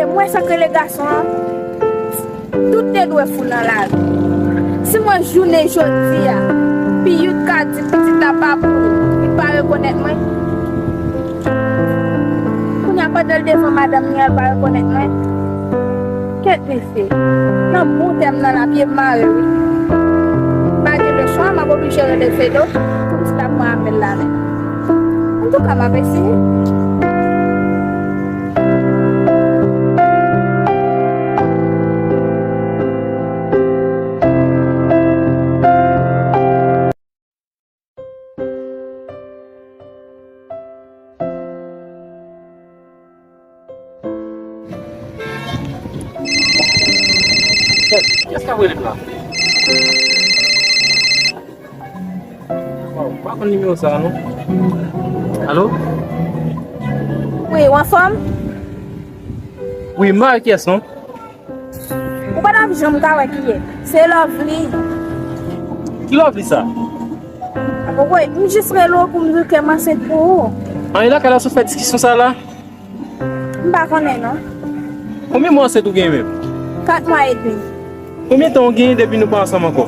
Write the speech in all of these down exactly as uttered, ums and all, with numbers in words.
Ou wè sa k rele gason an? Tout te dwe fou nan lari. Si mwen jounen jodi a, Piyout ka di pitit la pa pou li, li pa rekonèt mwen. Kounye a pandan l devan madanm li an, l pa rekonèt mwen. Kèt mesye, nan bon tèm nan la, pye m mare wi. M pa gen lechwa, m ap oblije rele Fedo pou m ti ta pran apèl la menm. Antouka, m ap eseye. Kiyès k ap rele m la? Waw, m pa konn nimewo sa a non. Alo? Wi, w anfòm? Wi, m pa wè kiyès non. Ou pa t ap janm ka wè ki ye. Se Lovely. Ki Lovely sa? Woy, m jis rele w pou m di w ke m ansent pou ou. Anyen lakay la sou fè diskisyon sa la? M pa konnen non. Konbyen mwa ansent ou gen menm? Kat mwa edmi. Konbyen tan ou gen depi nou pa ansanm ankò?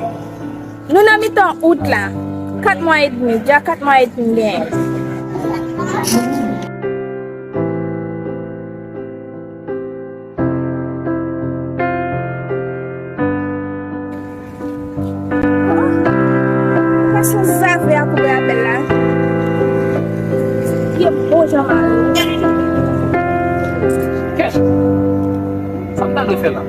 Nou nan mitan out la. Kat mwa edmi, dja kat mwa edmi m genyen. Pase yon zave a koupe apèl la. Pye bon jan mare. Kèt! Sa m ta dwe fè la?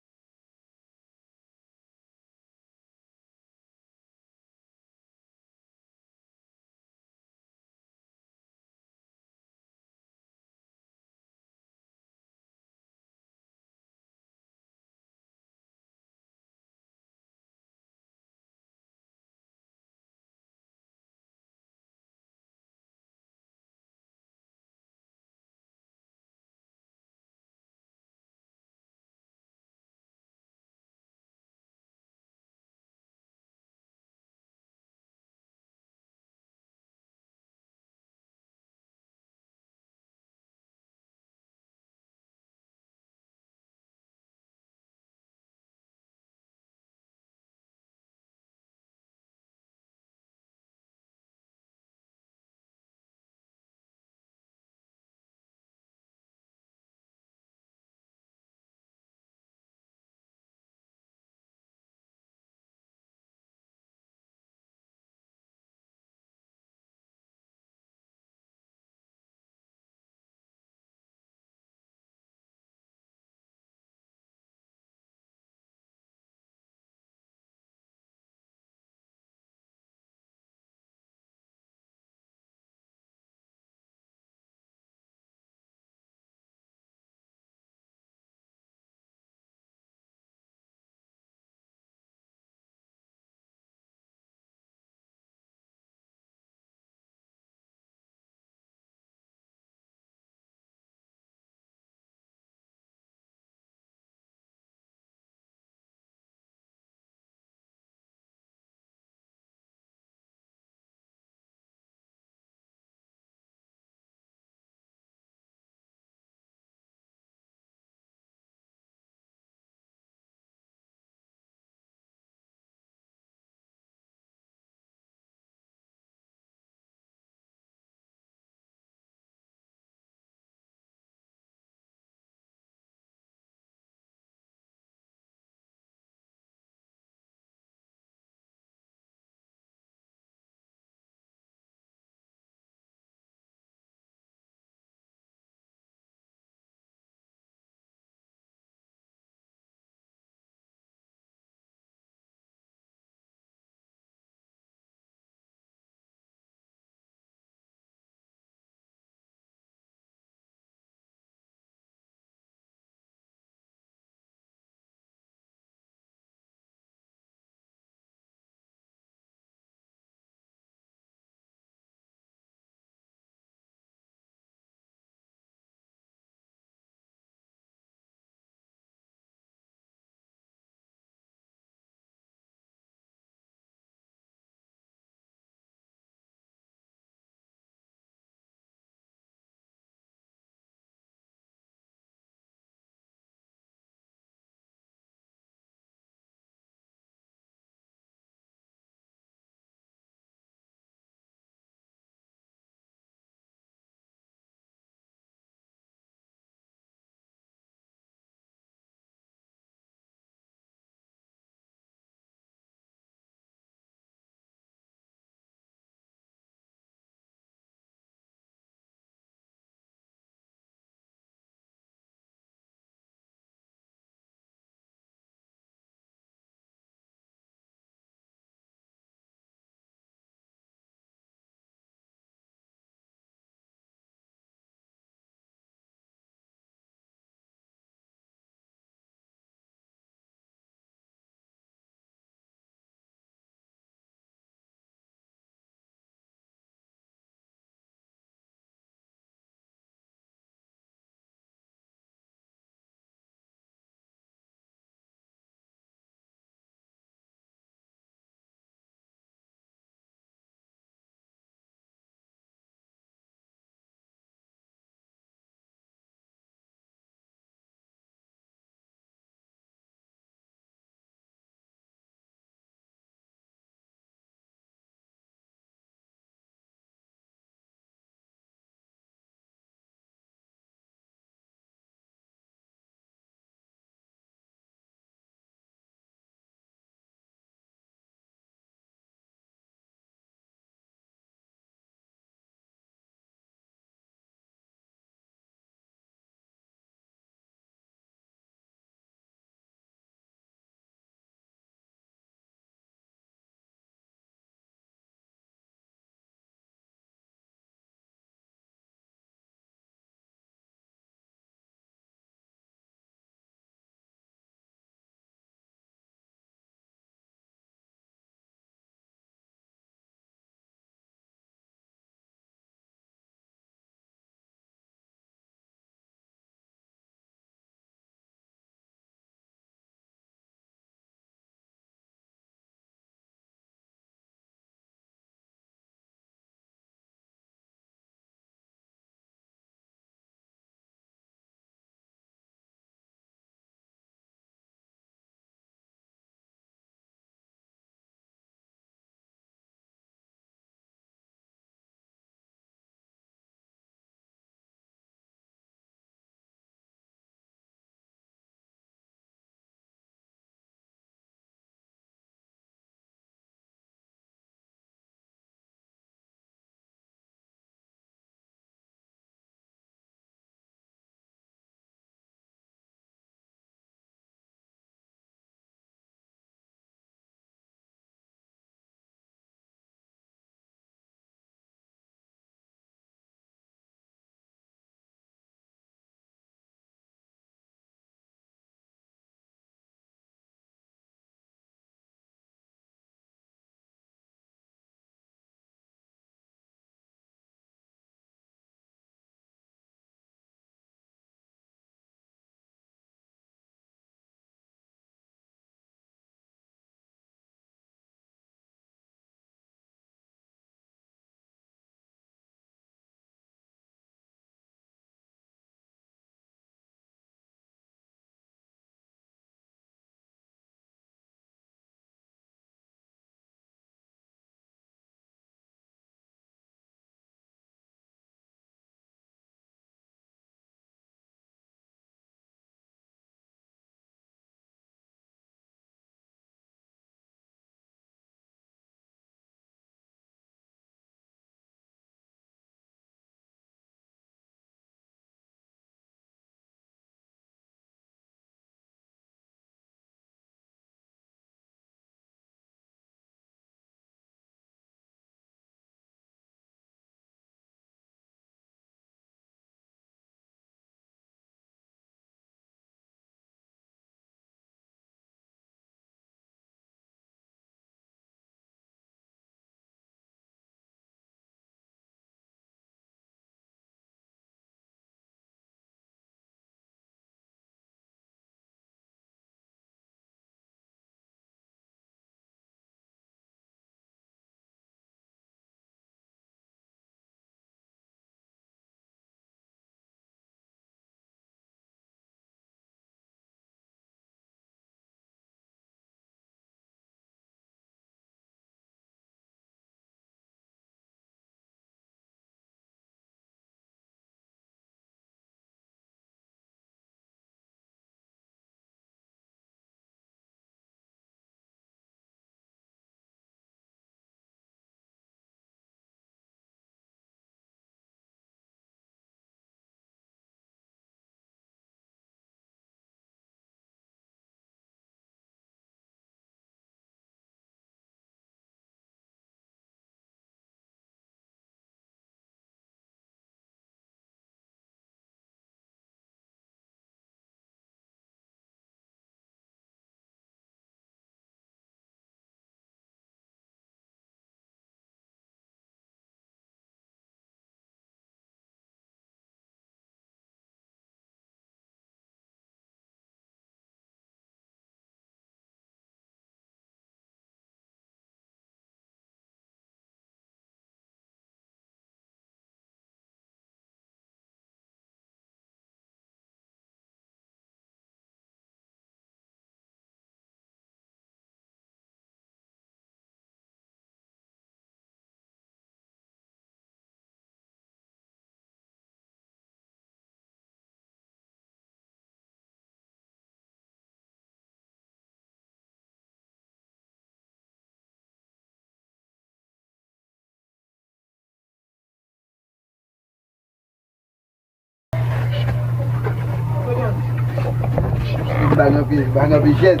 Bay anpil, bay anpil jèt.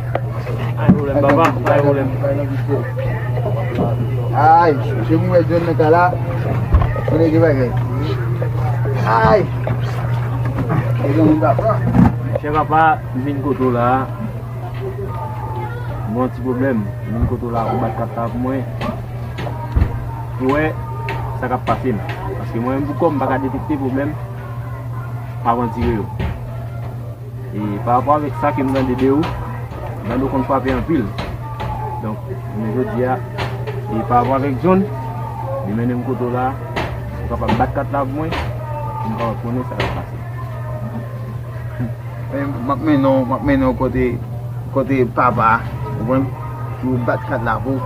Pa gen pwoblèm, papa, pa gen pwoblèm. Ay, se mwen John nan ka la. Konnen ki bagay. Ay. E gen moun pa pran. Chè papa, m vin kote w la. M gen yon ti pwoblèm. M vin kote w la pou bat kat la pou mwen. Pou wè sa k ap pase m. Paske mwen menm pou kò m, m pa ka detekte pwoblèm avan m tire yo. E pa rapò avèk sa ke m tande de ou, m tande w konn frape anpil. Donk, jounen jodi a, e pa rapò avèk John, li mennen m kote w la, ou kapab bat kat la pou mwen, pou m kapab konnen sa k ap pase. Men, m ap mennen w, m ap mennen w kote, kote papa, ou konprann? Pou bat kat la pou ou.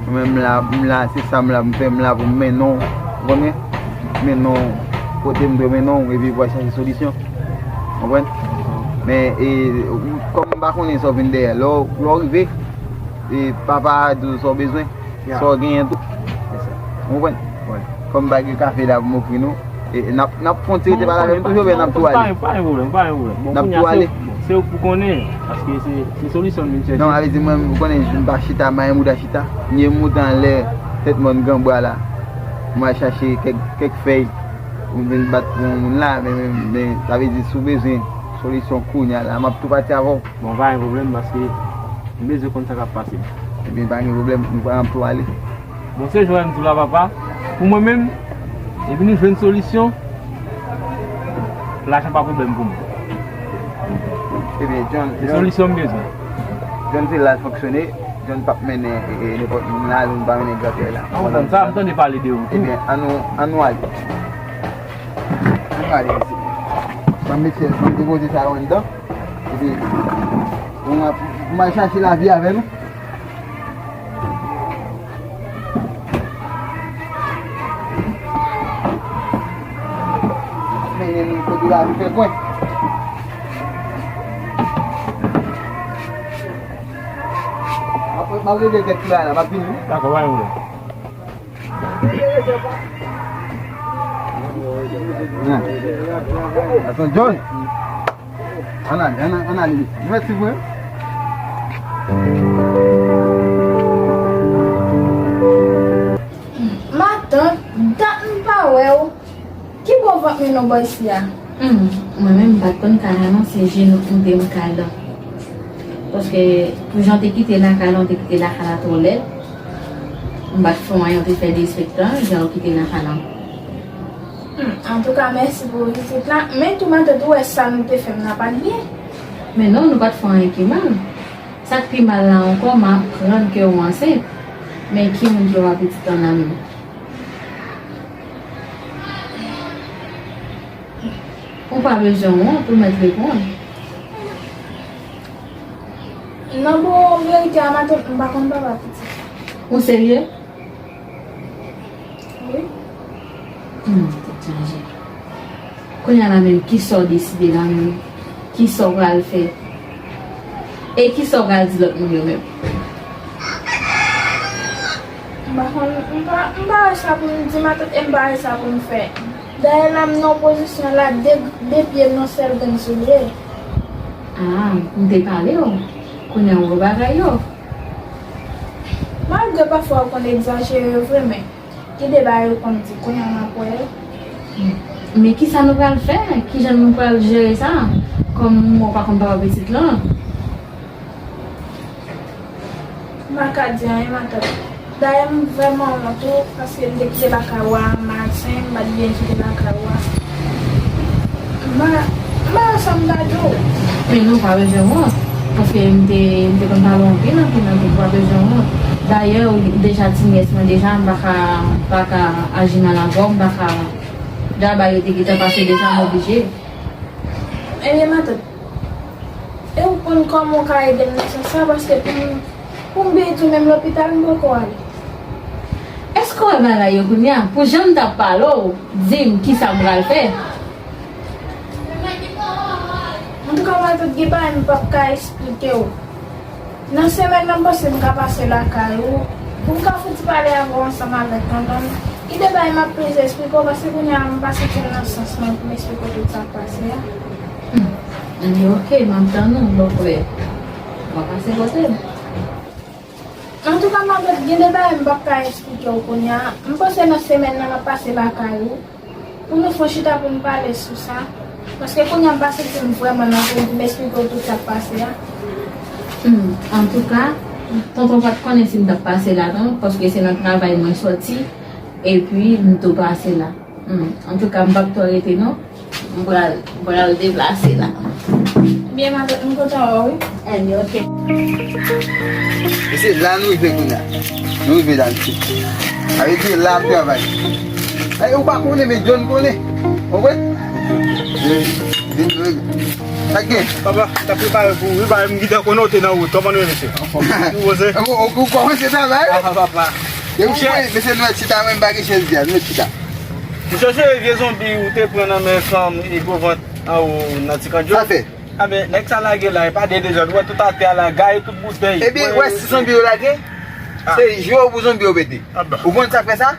Mwen menm m la, m la, se sa m la, m fè, m la pou m mennen w, ou konprann? Mennen w kote m dwe mennen w, epi pou al chache solisyon. Konprann? Men, e, ou, kòm m pa konnen sa w vin dèyè, lè w, lè w rive, e, papa a di w sa w bezwen, sa w genyen tou. Ou konprann? Kòm m pa gen kafe la pou m ofri nou, e, n ap, n ap fè yon ti rete pale avè m toujou, men n ap tou ale. Pa gen pwoblèm, pa gen pwoblèm. Bon, kounye a se ou pou konnen, paske se, se solisyon m vin chèche. Non, sa vle di mwen, ou konnen, m pa chita, m pa gen mouda chita. M gen mouda anlè tèt mòn gran bwa la. M al chache kèk, kèk fèy. Ou vin bat pou yon moun la, men, men, men, sa vle di, si w bezwen solisyon kounye a la, m ap tou pati avè w. Bon, pa gen pwoblèm, paske m bezwen konn sa k ap pase. Ebyen, pa gen pwoblèm, nou pral tou ale. Bon, se jan m di w la, papa. Pou mwen menm, epi nou jwenn solisyon, lajan pa pwoblèm pou mwen. Ebyen, John, se solisyon m bezwen. John te la l fonksyone. John p ap mennen, e, e, nenpòt moun la, nou pa mennen Gran Pè la. An, konn sa, m tande pale de ou tou. Ebyen, an nou, an nou ale. An nou ale, mesye. Ban m mete, ban m depoze sa yo anndan. Epi, pou m, pou m al chache lavi avè nou. Mennen nou kote lavi fè kwen. M ap, m ap regle kèk ti bagay la, m ap vini wi. Dakò, pa gen pwoblèm. Atann, John. Ann ale, ann ale, ann ale. Mèsi vre. Matant, dat m pa wè w. Ki bò w ap mennen w bò isi a? Hmm, mwen menm, m pa t konn kay la non, se Jenou k monte m kay la. Paske, pou jan w te kite lakay la, w te kite lakay la twò lèd. M pa t fè w anyen, w te fè derespektan, jan w kite lakay la. Hmm, antouka, mèsi pou vizit la. Men tou, matant, ou wè sa nou te fè m nan pa t byen. Men non, nou pa t fè w anyen ki mal. Sa k pi mal la ankò, m aprann ke w ansent. Men ki moun ki papa pitit lan nan menm? Ou pa bezwen wont, ou mèt reponn. Nan bon verite a, matant, m pa konn papa pitit. Ou serye? Wi. Hmm, tèt chaje. Kounye a la menm, kisa w deside la menm? Kisa w pral fè? E kisa w pral di lòt moun yo menm? M pa konn, m pa, m pa wè sa pou m di, matant, e m pa wè sa pou m fè. Dayè la, m nan opozisyon la, de, de pye m nan sèl grenn soulye. Ah, m te pale w. Kounye a w wè bagay yo. Malgre pafwa w konn egzajere vre, men gen de bagay ou konn di, kounye a m ap wè yo. Men kisa nou pral fè? Kijan nou pral jere sa? Kòm ou pa konn papa pitit lan. M pa ka di anyen, matant. Dayè, m vrèman wont tou, paske m te kite lakay ou a maten, m pa t byen kite lakay ou a. M pa, m pa wè sa m ta di w. Men non, pa bezwen wont, paske m te, m te konn pale w anpil, anpil, anpil, pa bezwen wont. Dayè, ou deja ti nyès mwen deja, m pa ka, pa ka aji mal avè w, m pa ka, djaba yo te gentan pase deja, m oblije. Ebyen, matant, e ou konn kòman w ka ede m nan sans sa, paske pou m, pou m byen di w, menm lopital m poko ale. Èske w wè bagay yo kounye a? Pou jan m t ap pale w, di m kisa m pral fè. Antouka, matant, gen bagay m p ap ka esplike w. Nan semèn nan, m panse m ka pase lakay ou, pou m ka fouti pale avè w ansanm avèk tonton m. Gen de bagay m ap bezwen esplike w, paske kounye a m pa santi m nan sans mwen pou m esplike w tout sa k pase a. Hmm. Ann, ok, m ap tann ou, lè w prè. W a pase kote m. Antouka, Mabèt, gen de bagay m p ap ka eksplike w kounye a. M panse nan semèn nan, m ap pase lakay ou. Pou nou fè yon chita pou n pale sou sa. Paske kounye a m pa santi m vrèman nan pou m eksplike w tout sa k pase a. Hmm, antouka, tonton pa t konnen si m t ap pase la non, paske se nan travay mwen sòti, epi m tou pase la. Hmm, antouka, m p ap twò rete non. M pral, m pral deplase la. Byen, matant, m kontan wè w, wi. Ann, ok. E se la nou rive kounye a. Nou rive la, mesye. Sa vle di la ap travay. Ay, ou pa konnen, men John konnen. Ou konprann? Vin, vin, vin. Sa k gen? Papa, t ap prepare pou ou, wi, ba, m gentan konnen w te nan wout. Kòman nou ye, mesye? Anfòm. Ou poze? Ou, ou, ou kòmanse travay? Ah, papa. E ou konnen, mesye, nou mèt chita, mwen, m pa gen chèz byen, nou mèt chita. M chèche vye zonbi ou te pran nan men fanm e gwo vant anwo nan ti kandjol. Sa fè? A ben, nèg sa lage la, e pa de dezòd. Ou wè tout atè a la, gaye tout boutèy. Ebyen, ou wè si zonbi yo lage, se je w pou zonbi yo pete. Ou konn sa k fè sa?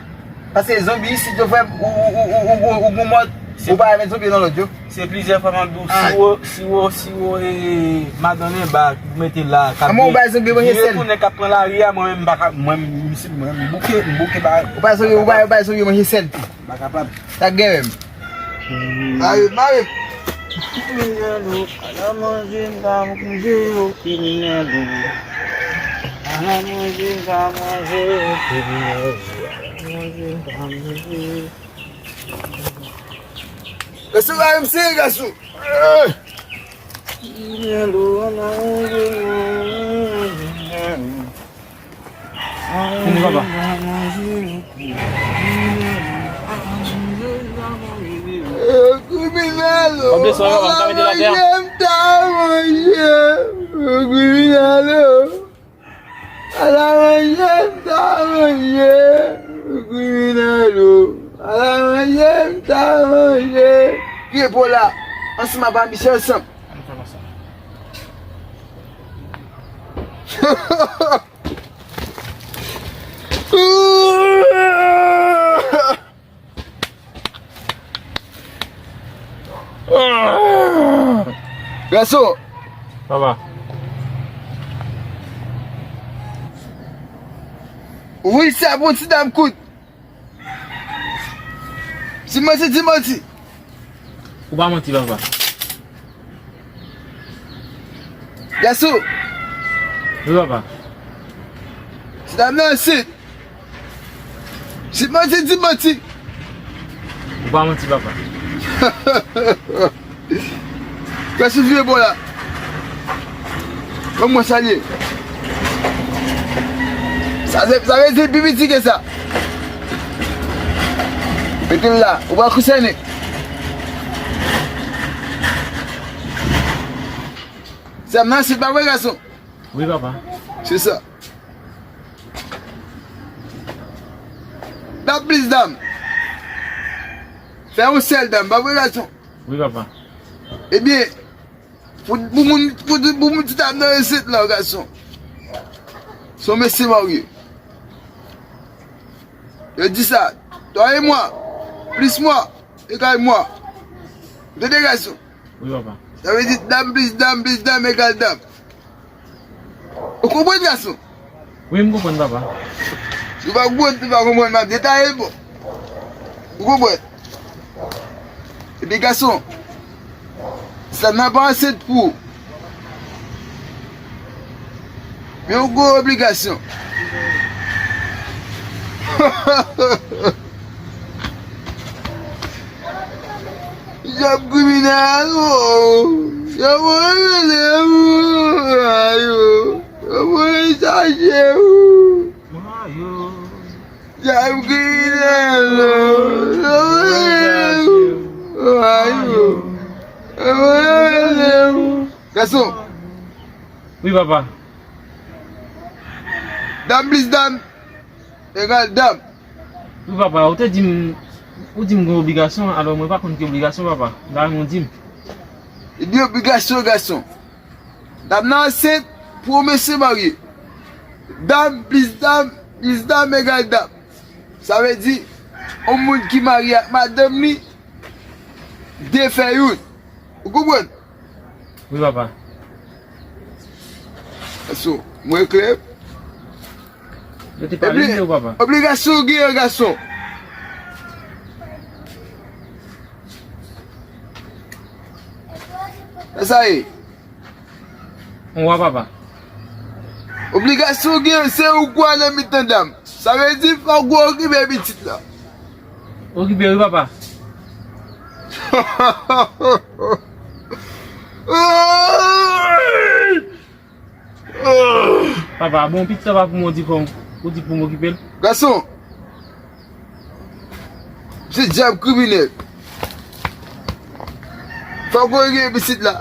Paske zonbi isit yo frè m, ou, ou, ou, ou, ou, ou gon mòd, ou pa avèk zonbi nan lòt yo. Se plizyè fwa m ap di w, siwo, siwo, siwo, e, madanm enba, ou mete la, k ap vire tounen, k ap pran lari a, mwen menm, m pa ka, mwen, m, m, m bouke, m bouke ba. Ou pa zonbi, ou pa, ou pa zonbi manje sèl tou. M pa kapab. Sa gen menm. Mare, mare. Kriminèl ou, ala manje m pa manje yo, kriminèl ou. Ala manje m pa manje yo, kriminèl ou. Ala manje m pa manje yo. Gason, mare m sere, gason. Kriminèl ou, ala manje m, kriminèl ou. Fini, papa. Kriminèl, w ap desann, papa, m ka mete l atè a. Kriminèl, ala manje m ta manje. Kriminèl, ala manje m ta manje. Pye po la, ansanm ak Michel Samp. Gason. Papa. Wi, sa bon ti dam kout. Ti manti, ti manti. Ou pa manti, papa. Gason. Wi, papa. Ti dam nan ansent. Ti manti, ti manti. Ou pa manti, papa. Gason vire bò la. Ban mwen salye. Sa, se, sa vle di pi piti ke sa. Mete l la. Ou pa konsène. Sa m nan ansent pa vre, gason? Wi, papa. Se sa. Dam plis dam. Fè yon sèl dam, pa vre, gason? Wi, papa. Ebyen, pou, pou moun, pou, pou moun ti dam nan ansent la, gason. Se yon mesye marye. Yo di sa, twa e mwa, plis mwa, egal mwa. Tande, gason. Wi, papa. Sa vle di dam plis dam plis dam egal dam. Ou konprann, gason? Wi, m konprann, papa. Si w pa konprann, si w pa konprann, m ap detaye l pou ou konprann. Epi, gason, sa nan pa ansent pou ou. Men yon gwo obligasyon. Jòb kriminèl, o. Jòb kriminèl, o. Ayo. Jòb chaje, o. Jòb kriminèl, o. Jòb kriminèl, o. Ayo. Jòb kriminèl, o. Gason. Wi, papa. Dam plis dam egal dam. Wi, papa, ou te di m, ou di m gen obligasyon, alò mwen pa konn ki obligasyon, papa. M ta renmen w di m. Li gen obligasyon, gason. Dam nan ansent pou yon mesye marye. Dam plis dam plis dam egal dam. Sa vle di, yon moun ki marye ak madanm li, de fè youn. Ou konprann? Wi, papa. Gason, mwen klè. Yo te pale de ou, papa. Obligasyon ou genyen, gason. Sa sa ye? Mwen, papa. Obligasyon ou genyen, se ou k wè nan mitan dam. Sa vle di, fòk ou okipe pitit la. Okipe, wi, papa. Papa, bon, pitit sa pa pou mwen, ou di fò m, ou di pou m okipe l. Gason, se dyab kriminèl. Fòk ou rele pitit la.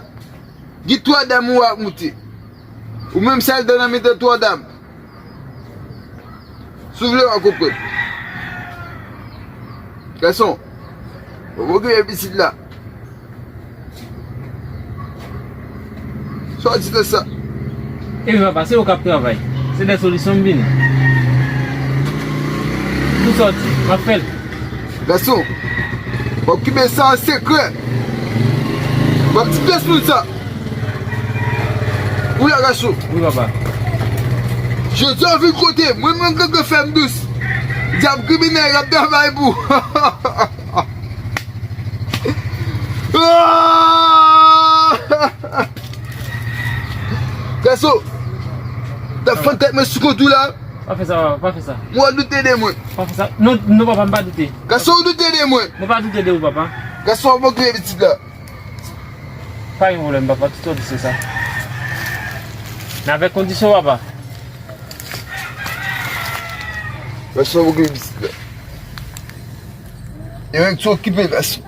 Gen twa dam ou ap moute. Ou menm sèl dan nan mitan twa dam. Si w vle w a konprann. Gason, ou okipe pitit la. Sòti nan sa. Epi papa, se ou k ap travay. Se de solisyon m vini. Nou sòti, m ap fè l. Gason, w ap kenbe sa an sekrè. W ap di pyès moun sa. Ou la, gason. Wi, papa. Jodi a w vin kote mwen, mwen, mwen, mwen fè m dous. Dyab kriminèl, l ap travay pou. Gason, t ap fann tèt mwen sou kont ou la. Pa fè sa, papa, pa fè sa. Mwen w doute de mwen. Pa fè sa. Non, non, papa, m pa doute. Gason, w doute de mwen. Mwen pa doute de ou, papa. Gason, w ap okipe pitit la. Pa gen pwoblèm, papa, tout sa w di se sa. Men avèk kondisyon, papa. Gason, w ap okipe pitit la. E menm tou okipe, gason.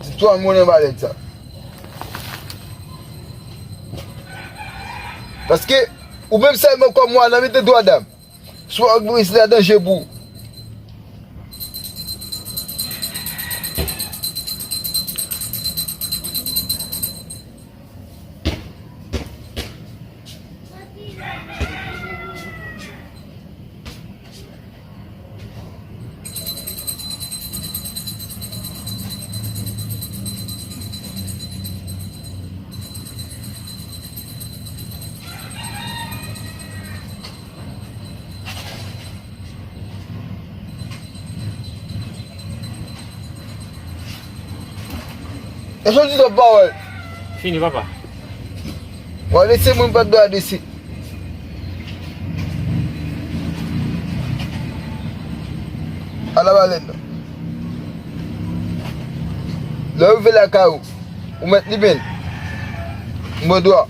Di twa mo nan balèn sa. Paske, ou menm sèlman kòm ou a nan mitan twa dam. Swa ou Moyiz la danje pou ou. Èske w di twòp pawòl? Fini, papa. W adrese moun pa t dwe adrese. Al a balèn nan. Lè w rive lakay ou, ou mèt limen l. Mwen dwa.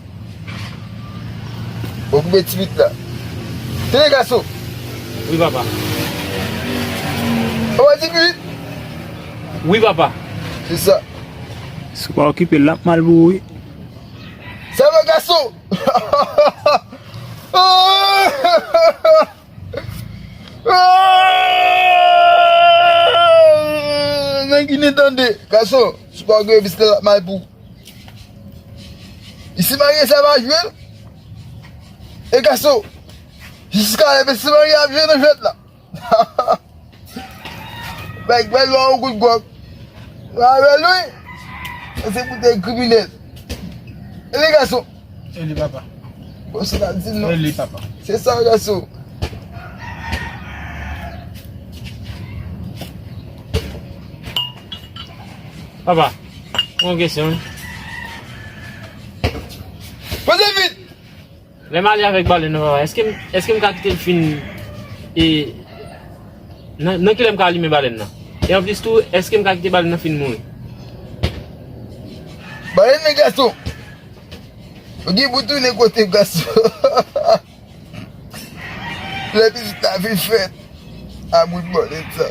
Okipe ti pitit la. Tande gason. Wi, papa. Ou pa di pitit? Wi, papa. Se sa. Si w pa okipe l, l ap mal pou ou, wi. Sa va, gason. Nan Ginen tande, gason, si w pa okipe pitit la, l ap mal pou ou. Isi marye sa va jwe l. E gason, jiska lè se marye ap jwe nan jwèt la. Bay gwèl lò yon kout gwòg. Ravèl wi. Se pou te kriminèl. E li gason. E li papa. Bon, se pa di non. E li papa. Se sa gason. Papa, yon kesyon wi. Poze vit. Lè m ale avèk balèn nan, papa, èske m, èske m ka kite l fin, e, nan, nan kilè m ka limen balèn nan? E anplis tou, èske m ka kite balèn nan fin mouri? Balèn nan gason. Ou gen pou tounen kote gason. Lè pitit la fin fèt. A bout balèn sa.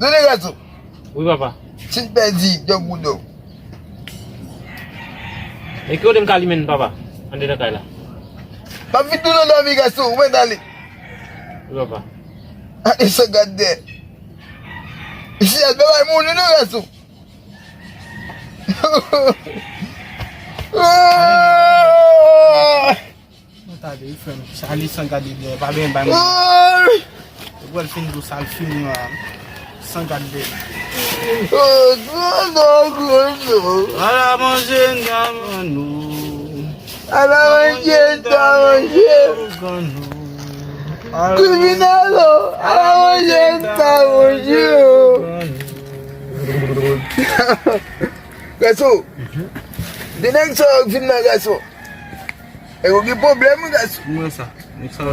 Tande gason. Wi, papa. Si l pèdi, dòm pou dòm. E ki kote m ka limen l, papa? Andedan kay la. M ap vin tounen dòmi, gason, ou mèt ale. Wi, papa. Ale san gade dèyè. Isi, al pa bay moun, non, gason. Ah! Non, tande, wi, frè m. Sa li san gade dèyè, pa benyen bay moun. Ay! Wè l fin dous al fini an. San gad de. Oh, granno, granno. Ala manje n ka ban nou. Ala manje n ka manje. Kriminèl, oh. Ala manje n ka manje, oh. Gason, de nèg sa yo k vin nan gason. E yo gen pwoblèm, wi, gason. Mwen sa. Mwen sa, sa.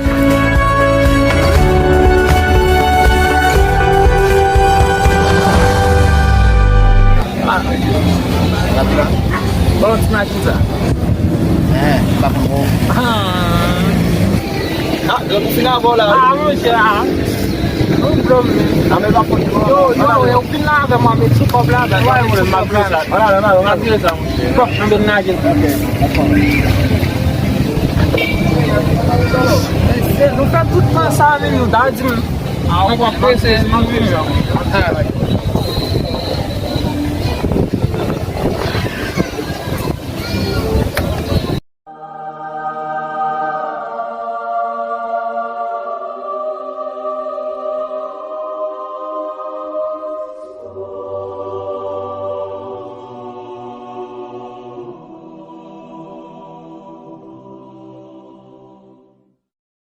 Bon, ti makiza. Eh, pa konn wè. Ah. Ah, lè m fin avè w la. Ah, monchè, ah. Yon blòm. Ah, men pa fòt. Yo, yo, yo, fin la avè mwen, met sou kòb la, avè mwen, met sou kòb la. Wala, wala, wala. M ap vire sa, monchè. Bon, nou vin lage. Ok, dakò. Nou fè tout tan sa, men nou ta di m. Ah, ou pa prese, m ap vire sa, monchè.